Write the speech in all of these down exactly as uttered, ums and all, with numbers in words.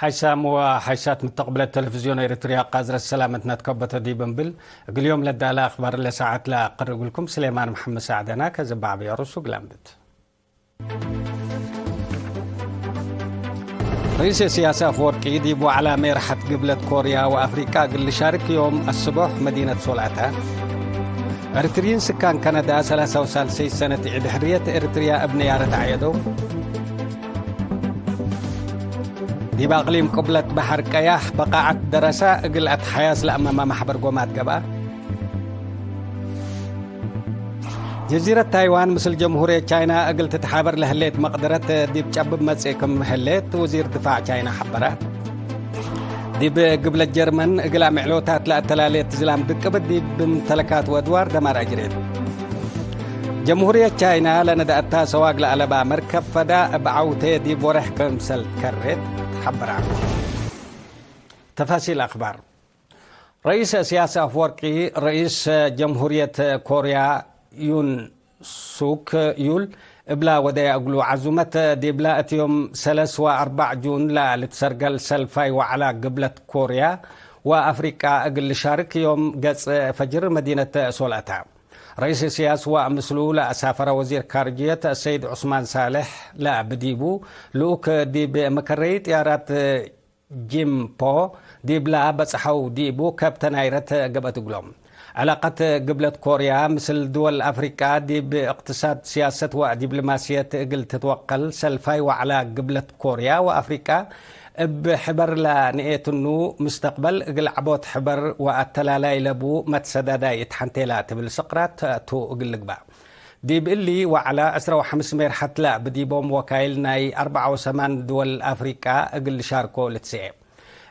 ሓይሳም ወሓይሳት ምተቅብለት ቴሌቪዝዮን ኤረትርያ ቃዝረት ሰላመት ነትከበተ ዲብ እንብል፣ እግል ዮም ለዳለ አክባር ለሰዓት ለአቀርብ እግልኩም ስሌማን መሐመድ ሳዕደና ከዘባዕበ የሩሱ ግላምብት። ርኢስ ኢሳያስ አፍወርቂ ዲብ ወዕላ ሜርሐት ግብለት ኮርያ ወአፍሪቃ እግል ልሻርክ ዮም አስቦሕ መዲነት ሶልአታ። ኤርትርዪን ስካን ከነዳ ሰላሳ ወሳልሰይ ሰነት ዒድ ሕርየት ኤርትርያ እብ ነያረት ዐየደው። ዲብ አቅሊም ቅብለት በሐር ቀያሕ በቃዐት ደረሳ እግል አትሓያስ ለአመመ መሕበር ጎማት ገብአ። ጀዚረት ታይዋን ምስል ጀምሁርየት ቻይና እግል ትትሓበር ለህሌት መቅደረት ዲብ ጨብብ መጽእ ክም ህሌት ወዚር ድፋዕ ቻይና ሐበረ። ዲብ ግብለት ጀርመን እግል አምዕሎታት ለአተላሌት ዝላም ድቅብት ዲብ ምምተለካት ወአድዋር ደማር አጅሬት። ጀምሁርየት ቻይና ለነድአታ ሰዋግ ለአለባ መርከብ ፈዳ እብ ዐውቴ ዲብ ወሬሕ ክምሰል ከሬት ሐበራ። ተፋሲል አክባር። ረኢስ ኢሳያስ አፍወርቂ፣ ረኢስ ጀምሁርየት ኮርያ ዩን ሱክ ዩል እብላ ወደያ እግሉ ዐዙመት ዲብላ እት ዮም ሰለስ ወአርበዕ ጁን ለልትሰርገል ሰልፋይ ወዐላ ግብለት ኮርያ ወአፍሪቃ እግል ልሻርክ ዮም ገጽ ፈጅር መዲነት ሶልአታ። ረኢስ ኢሳያስ ወምስሉ ለአሳፈረ ወዚር ካርጅየት ሰይድ ዑስማን ሳልሕ ለብዲቡ ልኡክ ዲብ መከረዪ ጥያራት ጂምፖ ዲብላ በጽሐው ዲቡ ከብተ ናይረት ገብአት እግሎም። ዕላቀት ግብለት ኮርያ ምስል ድወል አፍሪቃ ዲብ እቅትሳድ፣ ሲያሰት ወዲብልማስየት እግል ትትወቀል ሰልፋይ ወዐላ ግብለት ኮርያ ወአፍሪቃ እብ ሕበር ለንኤትኑ ምስተቅበል እግል ዐቦት ሕበር ወአተላላይ ለቡ መትሰዳዳይ እት ሐንቴላ ትብል ስቅራት ቱ እግል ልግባእ። ዲብ እሊ ወዐላ ዕስራ ወሐምስ ሜርሐት ለብዲቦም ወካይል ናይ አርበዓ ወሰማን ድወል አፍሪቃ እግል ልሻርኮ ልትስኤ።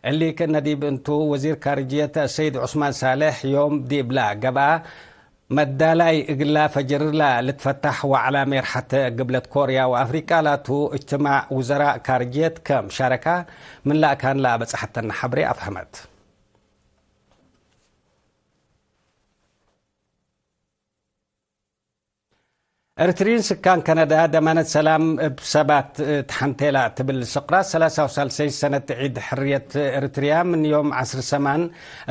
እሊ ክእነ ዲብ እንቱ፣ ወዚር ካርጅየት ሰይድ ዑስማን ሳልሕ ዮም ዲብላ ገብአ፣ መዳላይ እግላ ፈጅር ለልትፈታሕ ወዐላ ሜርሐት ግብለት ኮርያ ወአፍሪቃ ላቱ እጅትማዕ ውዘራእ ካርጅየት ከም ሻረካ ምን ለአካን ለአበጽሐተነ ሐብሬ አፍሀመት። ኤርትርዪን ስካን ከነዳ ደማነት ሰላም እብ ሰባት ተሐንቴላ ትብል ስቅራት ሰላሳ ወሳልሰይ ሰነት ዒድ ሕርየት ኤርትርያ ምን ዮም ዐስር ሰማን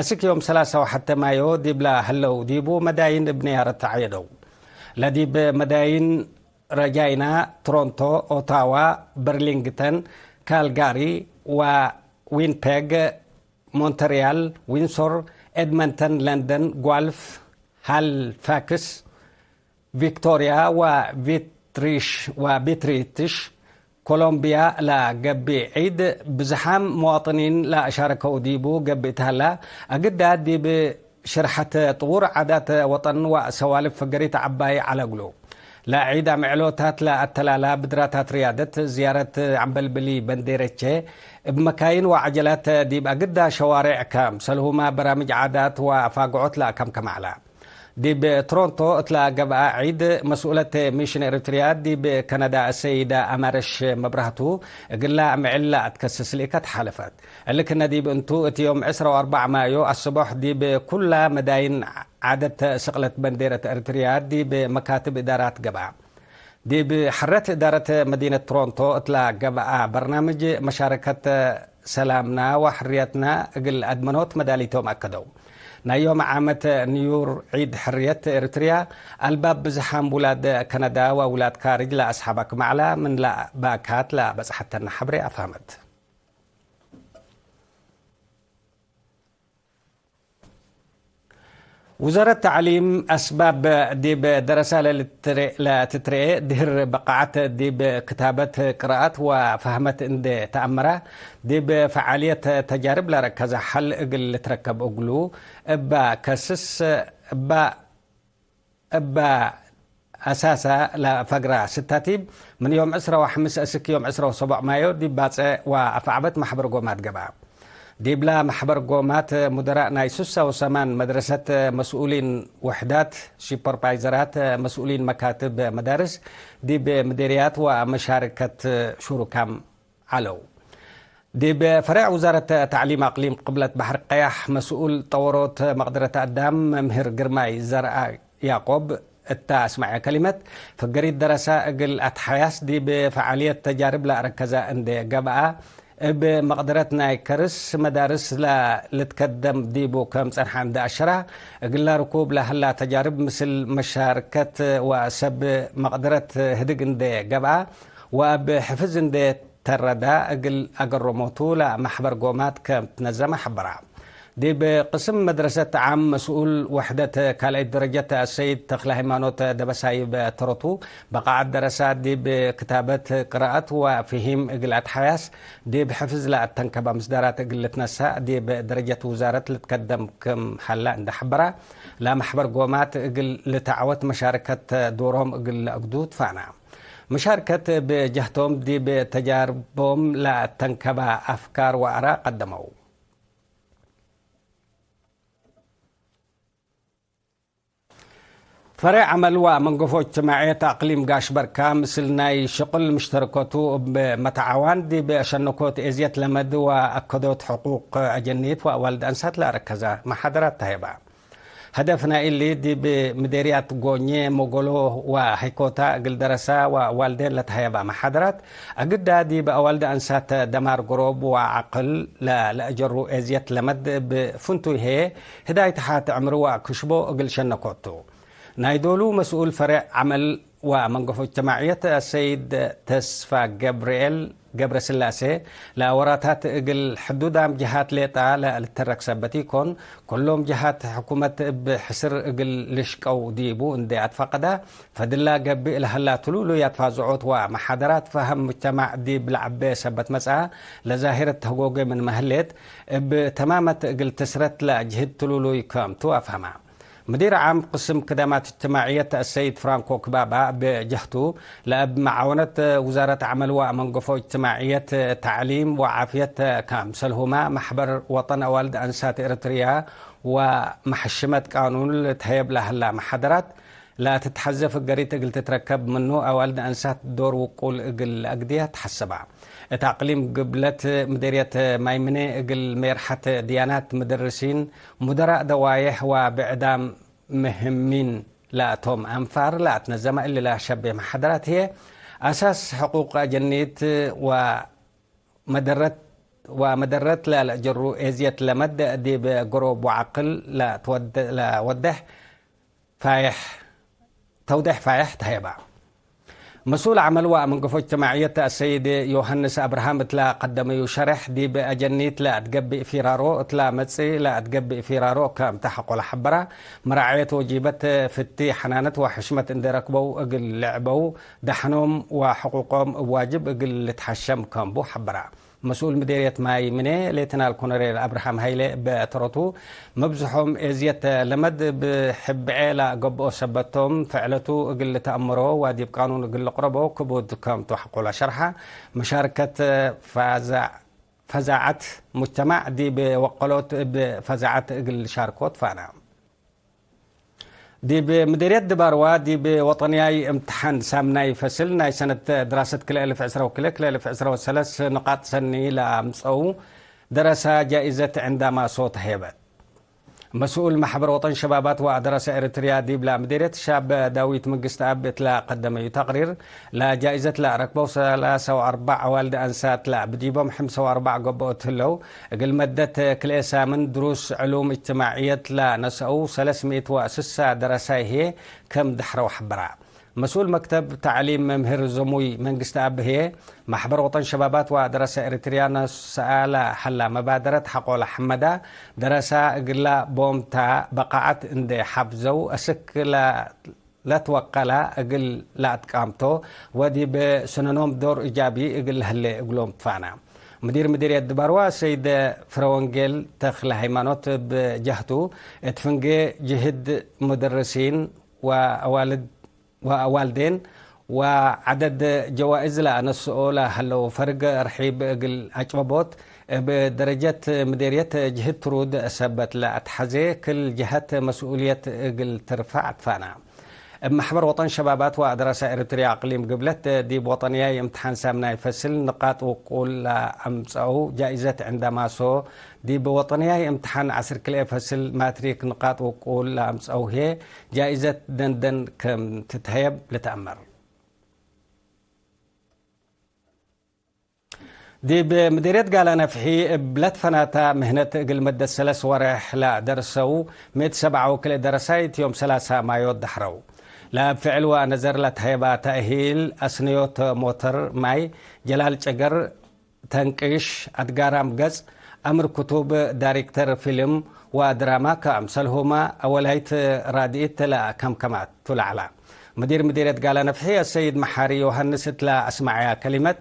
እስክ ዮም ሰላሳ ወሐተ ማዮ ዲብላ ህለው ዲቡ መዳይን እብ ነያረት ተዐየደው። ለዲብ መዳይን ረጃይና፣ ቶሮንቶ፣ ኦታዋ፣ በርሊንግተን፣ ካልጋሪ ወዊንፔግ፣ ሞንተርያል፣ ዊንሶር፣ ኤድመንተን፣ ለንደን፣ ጓልፍ፣ ሃልፋክስ፣ ቪክቶርያ ወቪትሪሽ ወቪትሪትሽ ኮሎምብያ ለገብእ ዒድ፣ ብዝሓም መዋጥኒን ለአሻረከው ዲቡ ገብእ ተሀላ፣ አግዳ ዲብ ሽርሐት ጥዉር ዓዳት ወጠን ወሰዋልፍ ፈገሪት ዐባይ ዐለ እግሉ። ለዒድ አምዕሎታት ለአተላላ ብድራታት ርያደት፣ ዝያረት ዐምበልብሊ በንዴረቼ፣ እብ መካይን ወዐጀላት ዲብ አግዳ ሸዋሬዕ ከምሰልሁመ በራምጅ ዓዳት ወአፋግዖት ለአከምከመ ዐለ። ዲብ ቶሮንቶ እትለ ገብአ ዒድ፣ መስኡለት ሚሽን ኤሪትርያ ዲብ ከነዳ ሰይዳ አማረሽ መብራህቱ፣ እግላ ምዕል ለአትከስስ ልኢከት ሓለፈት። እሊ ክእነ ዲብ እንቱ፣ እት ዮም ዕስራ ወአርበዕ ማዮ አስቦሕ ዲብ ኩላ መዳይን ዓደት ስቅለት በንዴረት ኤሪትርያ ዲብ መካትብ እዳራት ገብአ። ዲብ ሐረት እዳረት መዲነት ቶሮንቶ እትለ ገብአ በርናምጅ መሻረከት ሰላምና ወሕርየትና እግል አድመኖት መዳሊቶም አከደው። ናይ ዮም ዓመት ንዩር ዒድ ሕርየት ኤሪትርያ አልባብ ብዝሓም ውላድ ከነዳ ወውላድ ካርጅ ለአስሓበ ክም ዐለ ምን ለባካት ለበጽሐተነ ሐብሬ አፍሀመት። ውዛረት ተዕሊም አስባብ ዲብ ደረሳ ለልትሬ-፣ ለትትርኤ ድህር በቃዐት ዲብ ክታበት፣ ቅራአት ወፈህመት እንዴ ተአመረ፣ ዲብ ፈዓልየት ተጃርብ ለረከዘ ሐል እግል ልትረከብ እግሉ እበ ከስስ እበ እበ አሳሰ ለፈግረ ስታቲብ፣ ምን ዮም ዕስራ ወሐምስ እስክ ዮም ዕስራ ወሰቡዕ ማዮ ዲብ ባጽዕ ወአፍዐበት መሕበር ጎማት ገብአ። ዲብለ መሕበር ጎማት ሙደራእ ናይ ሱሳ ወሰማን መድረሰት፣ መስኡሊን ውሕዳት፣ ሱፐርቫይዘራት፣ መስኡሊን መካትብ መዳርስ፣ ዲብ ምዴርያት ወመሻርከት ሹሩካም ዐለው። ዲብ ፈሬዕ ውዛረት ተዕሊም አቅሊም ቅብለት በሐር ቀያሕ መስኡል ጠወሮት መቅደረት አዳም መምህር ግርማይ ዘርአያቆብ እተ አስመዐ ከሊመት፣ ፍገሪት ደረሰ እግል አትሐያስ ዲብ ፈዓልየት ተጃርብ ለአረከዘ እንዴ ገብአ፣ እብ መቅደረት ናይ ከርስ መዳርስ ለልትከደም ዲቡ ከም ጸንሐ እንዴ አሸራ፣ እግላ ርኩብ ለሀላ ተጃርብ ምስል መሻርከት ወሰብ መቅደረት ህድግ እንዴ ገብአ ወእብ ሕፍዝ እንዴ ተረዳ እግል አገሮሞቱ ለመሕበር ጎማት ከም ትነዘመ ሐበራ። ዲብ ቅስም መድረሰት ዓም መስኡል ወሕደት ካልኣይት ደረጀት አሰይድ ተክለሃይማኖት ደበሳይ እብ ተረቱ፣ በቃዐት ደረሳ ዲብ ክታበት፣ ቅራአት ወፍሂም እግል አትሓያስ፣ ዲብ ሕፍዝ ለአተንከበ ምስዳራት እግል ልትነሳእ፣ ዲብ ደረጀት ውዛረት ልትከደም ክም ሀላ እንዴ ሐበራ፣ ለመሕበር ጎማት እግል ልትዐወት መሻርከት ዶሮም እግል ለአግዱ ትፋና። መሻርከት እብ ጀህቶም ዲብ ተጃርቦም ለአተንከበ አፍካር ወአራ ቀደመው። ፈሬዕ ዐመል ወመንገፎ እጅትማዕየት አቅሊም ጋሽ በርካ፣ ምስል ናይ ሽቅል ምሽተርከቱ እብ መተዓዋን ዲብ ሸነኮት ኤዝየት ለመድ ወአከዶት ሕቁቅ አጀኒት ወአዋልድ አንሳት ለአረከዘ መሓደራት ተሀይበ። ሀደፍ ናይ እሊ፣ ዲብ ምዴርያት ጎኜ፣ ሞጎሎ ወሀይኮታ እግል ደረሳ ወአዋልዴን ለተሀየበ መሓደራት፣ አግዳ ዲብ አዋልድ አንሳት ደማር ገሮብ ወዐቅል ለለአጀሩ ኤዝየት ለመድ እብ ፍንቱይ ህዬ፣ ህዳይ ተሓት ዕምሩ ወክሽቦ እግል ሸነኮቱ። ናይ ዶሉ መስኡል ፈሬዕ ዐመል ወመንገፎ እጅትማዕየት አሰይድ ተስፋ ገብርኤል ገብረስላሴ፣ ለወራታት እግል ሕዱዳም ጀሃት ሌጣ ለልተረክ ሰበት ኢኮን፣ ኩሎም ጀሃት ሕኩመት እብ ሕስር እግል ልሽቀው ዲቡ እንዴ አትፈቀደ፣ ፈድላ ገብእ ለሀላ ትሉሉይ አትፋዝዖት ወመሓደራት ፈሀም ሙጅተማዕ ዲብ ለዐቤ ሰበት መጽአ፣ ለዛሂረት ተህጎጌ ምንመ ህሌት፣ እብ ተማመት እግል ትስረት ለጅህድ ትሉሉይ ከምቱ አፍሀመ። ምዲር ዓም ቅስም ክደማት እጅትማዕየት አሰይድ ፍራንኮ ክባባ እብ ጀህቱ፣ ለእብ መዓወነት ውዛረት ዐመል ወመንገፎ እጅትማዕየት፣ ተዕሊም ወዓፍየት ከምሰልሁመ፣ መሕበር ወጠን አዋልድ አንሳት ኤረትርያ ወመሐሽመት ቃኑን ልትሀየብ ለሀላ መሓደራት ለትትሐዘ ፍገሪት እግል ትትረከብ ምኑ፣ አዋልድ አንሳት ዶር ውቁል እግል ለአግድየ ተሐሰበ። እት አቅሊም ግብለት ምዴርየት ማይምኔ እግል ሜርሐት ድያናት፣ ምደርሲን፣ ሙደራእ ደዋዬሕ ወብዕዳም ምህሚን ላቶም አንፋር ለአትነዘመ እሊ ለሸቤ መሓደራት ህዬ፣ አሳስ ሕቁቅ አጀኒት ወመደረት፣ ወመደረት ለለአጀሩ ኤዝየት ለመድ ዲብ ገሮብ ወዐቅል ለትወድ-፣ ለወደሕ ፋይሕ፣ ተውዴሕ ፋይሕ ተሀየበ። መስኡል ዐመል ወመንገፎ እጅትማዕየት አሰይድ ዮሐንስ አብርሃም እትለ ቀደመዩ ሸሬሕ፣ ዲብ አጀኒት ለአትገብእ ፊራሮ እትለ መጽእ ለአትገብእ ፊራሮ ከም ተሐቆለ ሐበራ። መራዐየት ወጂበት ፍቲ፣ ሐናነት ወሕሽመት እንዴ ረክበው እግል ልዕበው፣ ደሐኖም ወሕቁቆም እብ ዋጅብ እግል ልትሐሸም ከም ቡ ሐበራ። መስኡል ምዴርየት ማይ ምኔ ሌተናል ኮሎኔል አብርሃም ሀይሌ እብ ተረቱ፣ መብዝሖም ኤዝየት ለመድ እብ ሕብዔ ለገብኦ ሰበቶም፣ ፍዕለቱ እግል ልትአመሮ ወዲብ ቃኑን እግል ልቅረቦ ክቡድ ከምቱ ሐቆለ ሸርሐ። መሻርከት ፈዛ-፣ ፈዛዐት ሙጅተማዕ ዲብ ወቀሎት እብ ፈዛዐት እግል ሻርኮ ትፋና። ዲብ ምዴርየት ድባርዋ፣ ዲብ ወጠንያይ እምትሓን ሳምናይ ፈስል ናይ ሰነት ድራሰት ክልኤ እልፍ ዕስራ ወክልኤ፣ ክልኤ እልፍ ዕስራ ወሰለስ ንቃጥ ሰኒ ለአምጸው ደረሳ ጃኢዘት ዕንዳማሶ ተሄበት። መስኡል መሕበር ወጠን ሸባባት ወአደረሰ ኤረትርያ ዲብላ ምዴርየት ሻብ ዳዊት መንግስትአብ እትለ ቀደመዩ ተቅሪር፣ ለጃኢዘት ለአረክበው ሰላሳ ወአርበዕ አዋልድ አንሳት ለአብ ዲቦም ሐምሳ ወአርበዕ ገብኦት ህለው፣ እግል መደት ክልኤ ሳምን ድሩስ ዕሉም እጅትማዕየት ለነሰአው ሰለስ ምእት ወስሳ ደረሳይ ህዬ ከም ደሕረው ሐበራ። መስኡል መክተብ ተዕሊም መምህር ዘሙይ መንግስትአብ ህዬ፣ መሕበር ወጠን ሸባባት ወአደረሰ ኤረትርያ ነሰአ ለሀላ መባደረት ሐቆለ ሐመዳ፣ ደረሳ እግላ ቦምታ በቃዐት እንዴ ሐፍዘው፣ አስክ ለ-፣ ለትወቀላ እግል ለአትቃምቶ ወዲብ ሰነኖም ዶር እጃቢ እግል ለህሌ እግሎም ትፋና። ምዲር ምዲርየት ድባርዋ ሰይድ ፍረወንጌል ተክለ ሃይማኖት እብ ጀህቱ፣ እት ፍንጌ ጅህድ ሙደርሲን ወአዋልድ ወአዋልዴን ወዐደድ ጀዋእዝ ለአነስኦ ለሀለው ፈርግ ርሒብ እግል አጭበቦት፣ እብ ደረጀት ምዴርየት ጅህድ ትሩድ ሰበት ለአትሐዜ ክል ጀሀት መስኡልየት እግል ትርፈዕ አትፋና። እብ መሕበር ወጠን ሸባባት ወአደረሰ ኤረትርያ አቅሊም ግብለት ዲብ ወጠንያይ እምትሓን ሳምናይ ፈስል ንቃጥ ውቁል ለአምጸአው ጃኢዘት ዕንዳማሶ፣ ዲብ ወጠንያይ እምትሓን ዐስር ክልኤ ፈስል ማትሪክ ንቃጥ ውቁል ለአምጸአው ህዬ ጃኢዘት ደንደን ከም ትትሀየብ ልትአመር። ዲብ ምዲርየት ጋላ ነፍሒ እብ ለትፈናታ ምህነት እግል መደት ሰለስ ወሬሕ ለደርሰው ምእት ሰብዓ ወክልኤ ደረሳይት ዮም ሰላሳ ማዮ ደሐረው። ለእብ ፍዕል ወነዘር ለትሀይባ ተእሂል፣ አስንዮት ሞተር ማይ፣ ጀላል ጨገር፣ ተንቅሽ፣ አድጋራም ገጽ፣ አምር ክቱብ፣ ዳይሬክተር ፊልም ወድራማ ከአምሰልሁመ አወላይት ራድኢት ለከምከማት ቱ ለዐላ። ምዲር ምዲርየት ጋላ ነፍሒ አሰይድ መሓሪ ዮሐንስ እትለ አስመዐያ ከሊመት፣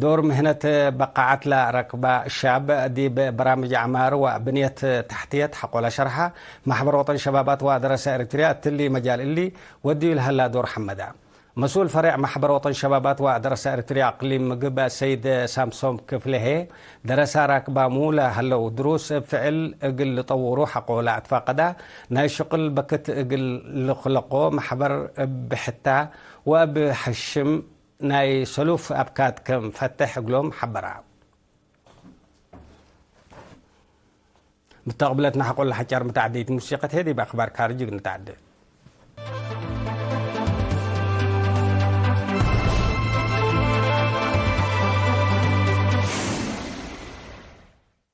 ዶር ምህነት በቃዐት ለረክበ ሻብ ዲብ በራምጅ አዕማር ወብንየት ተሕትየት ሐቆለ ሸርሐ፣ መሕበር ወጠን ሸባባት ወደረሰ ኤሪትርያ እትሊ መጃል እሊ ወድዩ ለሀላ ዶር ሐመደ። መስኡል ፈሬዕ መሕበር ወጠን ሸባባት ወደረሰ ኤሪትርያ አቅሊም ምግብ ሰይድ ሳምሶም ክፍሌ ህዬ፣ ደረሳ ራክባሙ ለሀለው ድሩስ እብ ፍዕል እግል ልጠውሩ ሐቆ ለአትፋቀዳ፣ ናይ ሽቅል በክት እግል ልክለቆ መሕበር እብ ብሕታ ወእብ ሕሽም ናይ ሰሉፍ አብካት ክም ፈትሕ እግሎም ሐበራ። ምተቅብለትነ ሐቆለ ሐጫር መተዓደይት ሙሲቀት ህዬ ዲብ አክባር ካርጅ እግል ንተዓደ።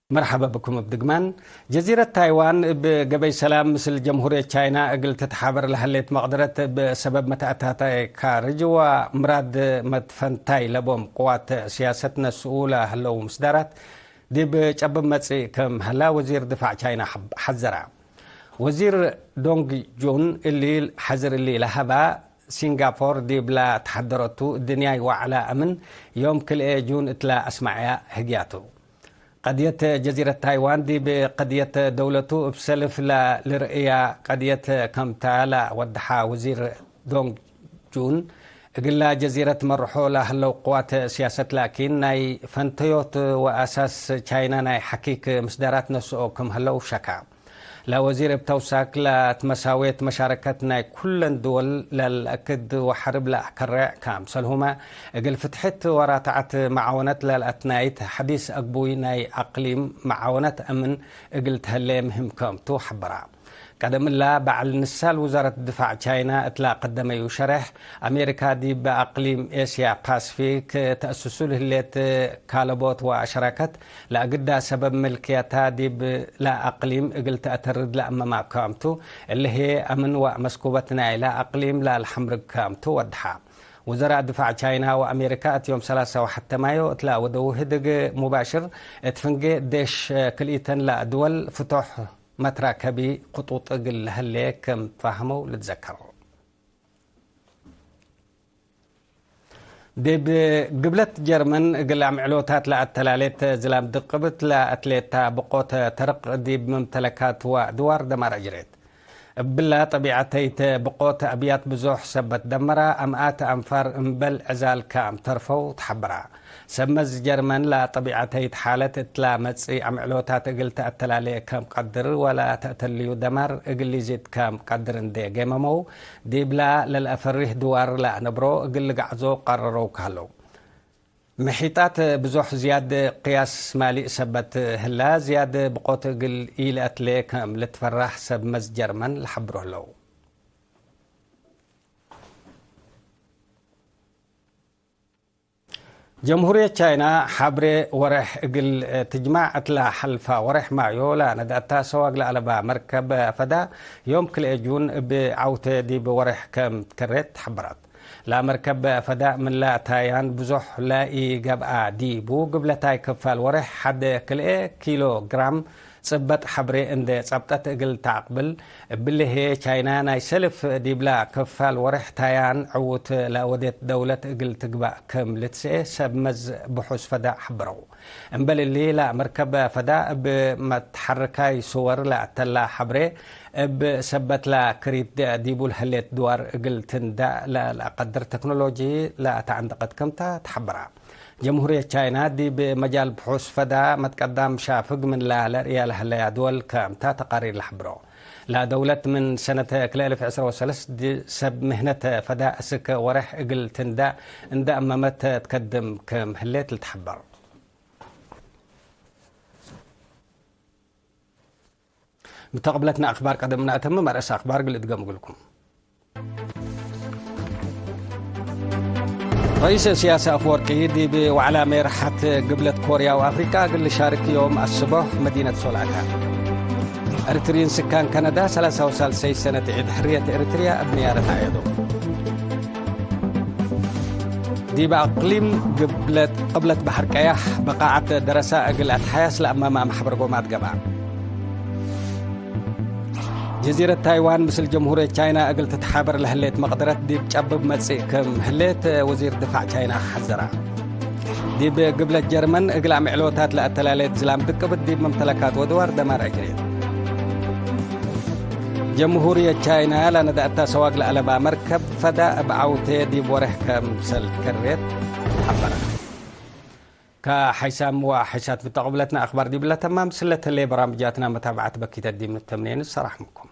መርሐበ ብኩም እብ ድግማን። ጀዚረት ታይዋን እብ ገበይ ሰላም ምስል ጀምሁርየት ቻይና እግል ትትሓበር ለሀሌት መቅደረት እብ ሰበብ መተአታታይ ካርጅ ወምራድ መትፈንታይ ለቦም ቅዋት ሲያሰት ነስኡ ለህለው ምስዳራት ዲብ ጨብብ መጽእ ክም ሀላ ወዚር ድፋዕ ቻይና ሐብ-፣ ሐዘራ። ወዚር ዶንግ ጁን እሊ ሐዝር እሊ ለሀባ፣ ሲንጋፖር ዲብላ ተሐደረቱ እድንያይ ወዐላ አምን ዮም ክልኤ ጁን እትላ አስመዐያ ህግያቱ። ቀድየት ጀዚረት ታይዋን ዲብ ቀድየት ደውለቱ እብ ሰልፍ ለልርእያ ቀድየት ከምታ ለወደሓ ወዚር ዶንግ ጁን፣ እግላ ጀዚረት መርሖ ለሀለው ቅዋት ሲያሰት ላኪን ናይ ፈንተዮት ወአሳስ ቻይና ናይ ሐኪክ ምስዳራት ነስኦ ክም ሀለው ሸካ። ለወዚር እብ ተውሳክ ለትመሳዌት መሻረከት ናይ ኩለን ድወል ለልአክድ ወሐርብ ለአከሬዕ ከአምሰልሁመ፣ እግል ፍትሕት ወራትዐት መዓወነት ለልአትናይት ሐዲስ አግቡይ ናይ አቅሊም መዓወነት አምን እግል ተህሌ ምህም ክምቱ ሐበራ። ቀደም እላ በዐል ንሳል ውዛረት ድፋዕ ቻይና እትላ ቀደመዩ ሸሬሕ፣ አሜሪካ ዲብ አቅሊም ኤስያ ፓስፊክ ተአስሱ ለህሌት ካለቦት ወሸራከት ለአግዳ ሰበብ ምልክየታ ዲብ ለአቅሊም እግል ተአተርድ ለአመማ ክምቱ፣ እሊ ህዬ አምን ወመስኩበት ናይላ አቅሊም ለአልሐምርግ ክምቱ ወድሓ። ውዘራእ ድፋዕ ቻይና ወአሜሪካ እት ዮም ሰላሳ ወሐተ ማዮ እትላ ወደው ህድግ ሙባሽር እት ፍንጌ ዴሽ ክልኢተን ለድወል ፍቶሕ መትራከቢ ክጡጥ እግል ለህሌ ክም ፋህመው ልትዘከር። ዲብ ግብለት ጀርመን እግል አምዕሎታት ለአተላሌት ዝላም ድቅብት ለአትሌታ ብቆት ተርቅ ዲብ መምተለካት ወአድዋር ደማር አጅሬት። እብላ ጠቢዐተይት ብቆት አብያት ብዞሕ ሰበት ደመራ፣ አምአት አንፋር እምበል ዕዛል ከም ተርፈው ተሐበራ። ሰብ መዝ ጀርመን ለጠቢዐተይት ሓለት እትላ መጽኢ አምዕሎታት እግል ተአተላሌ ከም ቀድር ወለተአተልዩ ደማር እግል ሊዚድ ከም ቀድር እንዴ ጌመመው፣ ዲብላ ለልአፈሪህ ድዋር ለአነብሮ እግል ልገዕዞ ቀረረው ከህለው። ምሒጣት ብዞሕ ዝያድ ቅያስ ማሊእ ሰበት ህላ፣ ዝያድ ብቆት እግል ኢለአትሌ ከም ልትፈራህ ሰብ መዝ ጀርመን ለሐብሮ ህለው። ጀምሁርየት ቻይና ሐብሬ ወሬሕ እግል ትጅማዕ እትላ ሐልፋ ወሬሕ ማዮ ለነድአታ ሰዋግ ለአለባ መርከብ ፈዳ ዮም ክልኤ ጁን እብ ዐውቴ ዲብ ወሬሕ ከም ትከሬት ተሐበራት። ለመርከብ ፈዳ ምንላ ታያን ብዞሕ ለኢገብአ ዲቡ፣ ግብለታይ ክፋል ወሬሕ ሐደ ክልኤ ኪሎ ግራም ጽበጥ ሐብሬ እንዴ ጸብጠት እግል ተአቅብል። እብሊ ህዬ ቻይና ናይ ሰልፍ ዲብላ ክፋል ወሬሕ ታያን ዕዉት ለወዴት ደውለት እግል ትግባእ ክም ልትስኤ ሰብ መዝ ብሑስ ፈዳ ሐበረው። እምበል እሊ፣ ለመርከብ ፈዳ እብ መትሐርካይ ሱወር ለአተላ ሐብሬ፣ እብ ሰበት ለክሪት ዲቡ ለህሌት ድዋር እግል ትንዳእ ለለአቀድር ተክኖሎጂ ለአተዐንደቀት ክምታ ተሐበራ። ጀምሁርየት ቻይና ዲብ መጃል ብሑስ ፈዳ መትቀዳም ሻፍግ ምንላ ለርእያ ለሀለያ ድወል ክምታ ተቃሪር ለሐብሮ። ለደውለት ምን ሰነት ክልኤ አልፍ ዕስራ ወሰለስ ዲ-፣ ሰብ ምህነት ፈዳ እስክ ወሬሕ እግል ትንዳእ እንደ አመመት ትከድም ክም ህሌት ልትሐበር። ምተቅብለትነ አክባር ቀደምነ አተምም፣ አርእስ አክባር እግል እድገም እግልኩም። ረኢስ እስያስ አፍወርቂ ዲብ ወዕላ ሜርሐት ግብለት ኮርያ ወአፍሪቃ እግል ልሻርክ ዮም አስቦሕ መዲነት ሶላካ። እርትርዪን ስካን ከነዳ ሰላሳ ወሳልሰይ ሰነት ዒድ ሕርየት ኤርትርያ እብ ንያረት አየዶ። ዲብ አቅሊም ግብለት፣ ቅብለት በሐር ቀያሕ በቃዐት ደረሳ እግል አትሓያስ ለአማማ መሕበር ጎማት ገብአ። ጀዚረት ታይዋን ምስል ጀምሁርየት ቻይና እግል ትትሓበር ለህሌት መቅደረት ዲብ ጨብብ መጽእ ክም ህሌት ወዚር ድፋዕ ቻይና ሐዘራ። ዲብ ግብለት ጀርመን እግል አምዕሎታት ለአተላሌት ዝላም ድቅብት ዲብ መምተለካት ወድዋር ደማር አጅሬት። ጀምሁርየት ቻይና ለነድአታ ሰዋግ ለአለባ መርከብ ፈዳ እብ ዐውቴ ዲብ ወሬሕ ከምሰል ከሬት ሐበረ። ከሐይሳም ወሐይሳት ምተቅብለትና አክባር ዲብለ ተማም ስለተሌ በራምጃትና መታብዐት በኪተት ዲብ ንተምኔን ሰራሕምኩም።